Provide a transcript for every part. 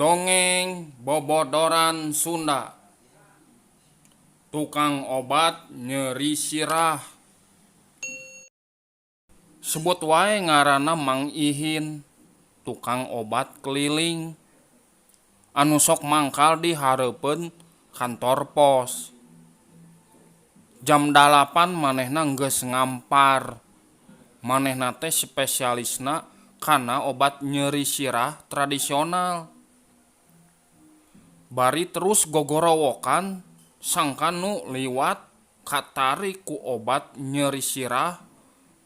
Dongeng Bobodoran Sunda. Tukang obat nyeri sirah. Sebut wae ngaranna Mang Ihin, tukang obat keliling anu sok mangkal di hareupeun kantor pos. Jam 8 manehna geus ngampar. Manehna teh spesialisna kana obat nyeri sirah tradisional. Bari terus gogorowokan sangkan nu liwat katarik ku obat nyeri sirah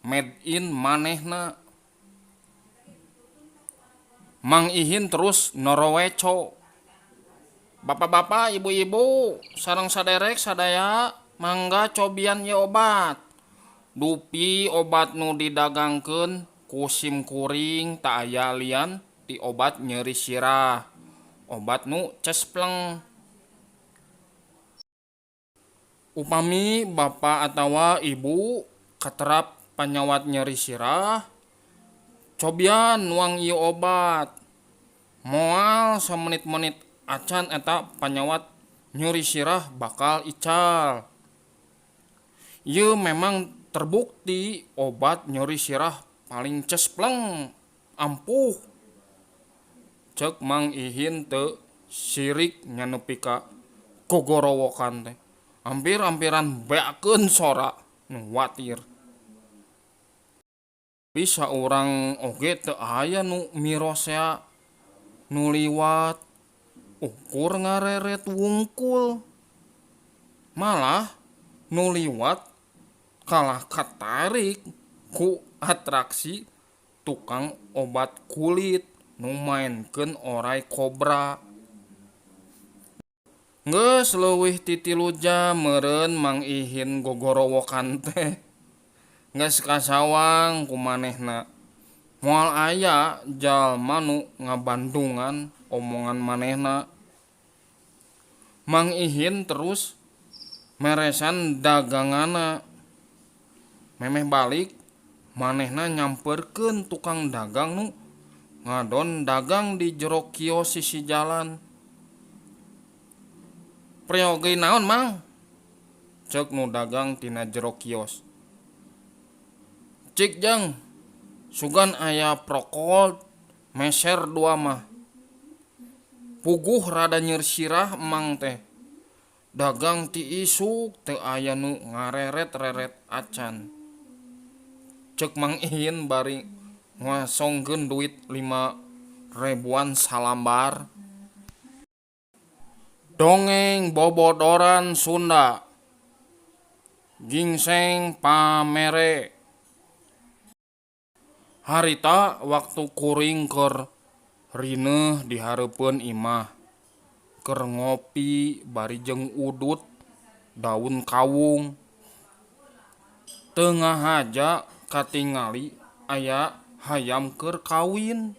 made in manehna. Mang Ihin terus noroweco. Bapak-bapak, ibu-ibu, sareng saderek sadaya, mangga cobian ieu obat. Dupi obat nu didagangkeun ku sim kuring tak aya lian ti obat nyeri sirah. Obat nu cespleng. Upami bapak atawa ibu katerap panyawat nyeri sirah, cobian nuang ieu obat. Moal samenit-menit acan eta panyawat nyeri sirah bakal ical. Ieu memang terbukti obat nyeri sirah paling cespleng ampuh. Cek Mang Ihin teu sirik nya nepi ka gogorowokan teh. Hampir-hampiran beakeun sora nu watir. Tapi saurang oge teu aya nu mirosea nu liwat ukur ngareret wungkul. Malah nu liwat kalah katarik ku atraksi tukang obat kulit nu maenkeun orai kobra. Geus leuwih ti 3 jam meureun Mang Ihin gogorowokan teh. Geus kasawang ku manehna. Moal aya jalma nu ngabandungan omongan manehna. Mang Ihin terus meresan daganganna. Memeh balik manehna nyamperkeun tukang dagang nu ngadon dagang di jero kios sisi jalan. Peryogi naon Mang? Cek nu dagang tina jero kios. Cik jang, sugan aya Procold meser 2 mah. Puguh rada nyeri sirah emang teh. Dagang ti isuk teu aya nu ngareret-reret acan. Cek Mang Ihin bari ngasongkeun duit 5 ribuan salambar. Dongeng Bobodoran Sunda. Gingseng pamere. Harita waktu kuring keur rineuh di hareupeun imah, keur ngopi bari jeung udut daun kawung. Teu ngahaja katingali aya hayam keur kawin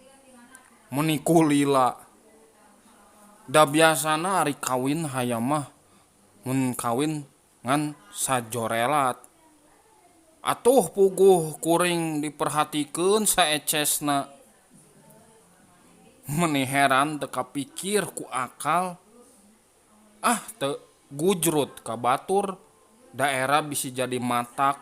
meuni kulila. Da biasana ari kawin hayam mah mun kawin ngan sajorelat. Atuh puguh kuring diperhatikeun saecesna. Meuni heran teu kapikir ku akal. Ah teu gujrut ka batur daerah bisi jadi matak.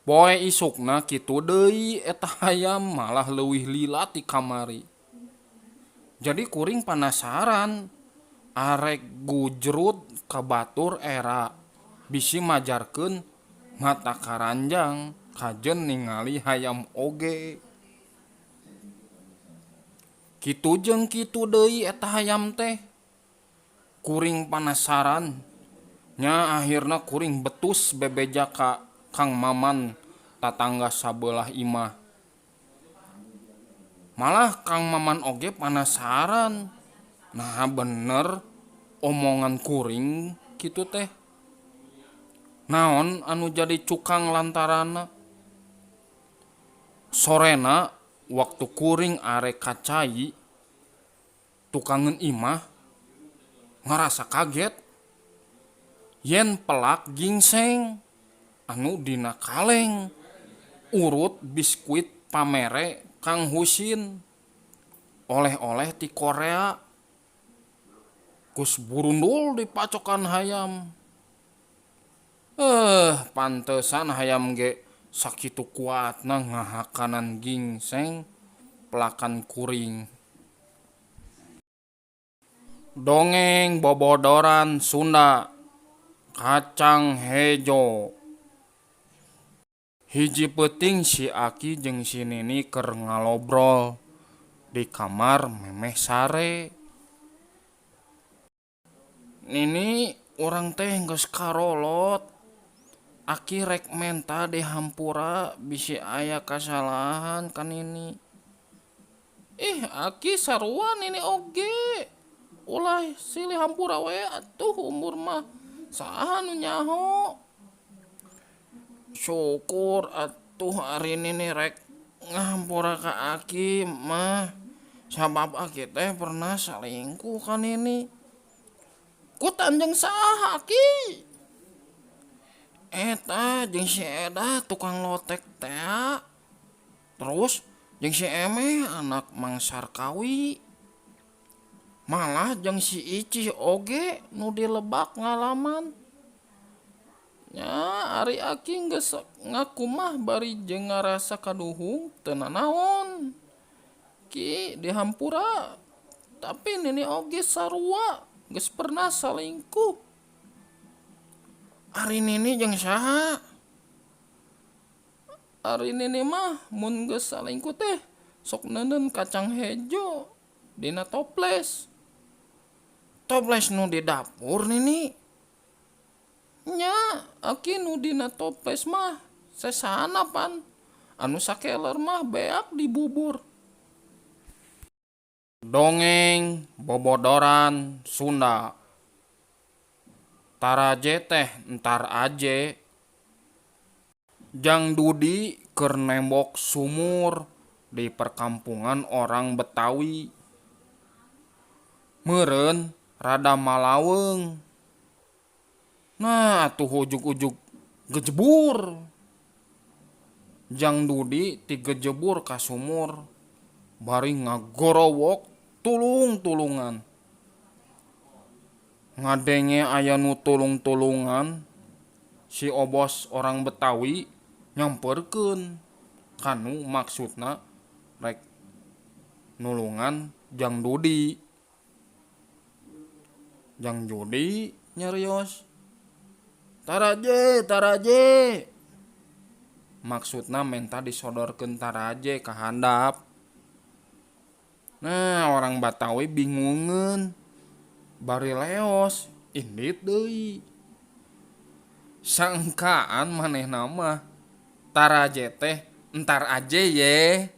Poe isukna kitu deui eta hayam malah leuwih lila ti kamari. Jadi kuring panasaran arek gujrut ka batur era bisi majarkeun mata karanjang kajen ningali hayam oge. Kitu jeung kitu deui eta hayam teh. Kuring panasaran nya akhirna kuring betus bebeja ka Kang Maman tatangga sabelah imah. Malah Kang Maman oge panasaran. Nah bener omongan kuring kitu teh. Naon anu jadi cukang lantaranna? Sorena waktu kuring arek ka cai tukangeun imah ngarasa kaget yen pelak gingseng anu dina kaleng urut biskuit pamere Kang Husin. Oleh-oleh ti Korea. Geus burundul dipacokan hayam. Pantesan hayam ge sakitu kuatna ngahakanan gingseng pelakan kuring. Dongeng bobodoran Sunda kacang hejo. Hiji peuting si Aki jeung si Nini keur ngalobrol di kamar memeh sare. Nini, urang teh geus karolot. Aki rek menta dihampura bisi aya kasalahan ka Nini. Ih, Aki sarua Nini oge. Ulah silih hampura we atuh, umur mah saha nu nyaho. Syukur atuh ari Nini rek ngahampura ka Aki mah, sabab Aki teh pernah salingkuh ka Nini. Kutan jeung saha, Aki? Eta jeung si Eda tukang lotek tea. Terus jeung si Emeh anak Mang Sarkawi. Malah jeung si Icih oge nu di lebak ngalaman. Nya ari Aki geus ngaku mah bari jeung ngarasa kaduhung teu nanaon. Ki, dihampura. Tapi Nini oge sarua geus pernah salingkuh. Ari Nini jeung saha? Ari Nini mah mun geus salingkuh teh sok neuneun kacang hejo dina toples. Toples nu di dapur, Nini? Nya, Aki, nu dina toples mah sesana pan. Anu sakeler mah beak dibubur. Dongeng bobodoran Sunda Taraje teh entar aje. Jang Dudi keur nembok sumur di perkampungan orang Betawi. Meureun rada malaweung. Nah atuh ujug-ujug gejebur. Jang Dudi tigejebur ka sumur bari ngagorowok tulung-tulungan. Ngadenge aya nu tulung-tulungan, si Obos orang Betawi nyamperkeun kanu maksudna rek nulungan Jang Dudi. Jang Dudi nyarios, "Taraje, taraje." Maksudna menta disodorkeun taraje ka handap. Nah, orang Batawi bingungeun. Bari leos, indit deui. Sangkaan manehna mah taraje teh entar aje ye.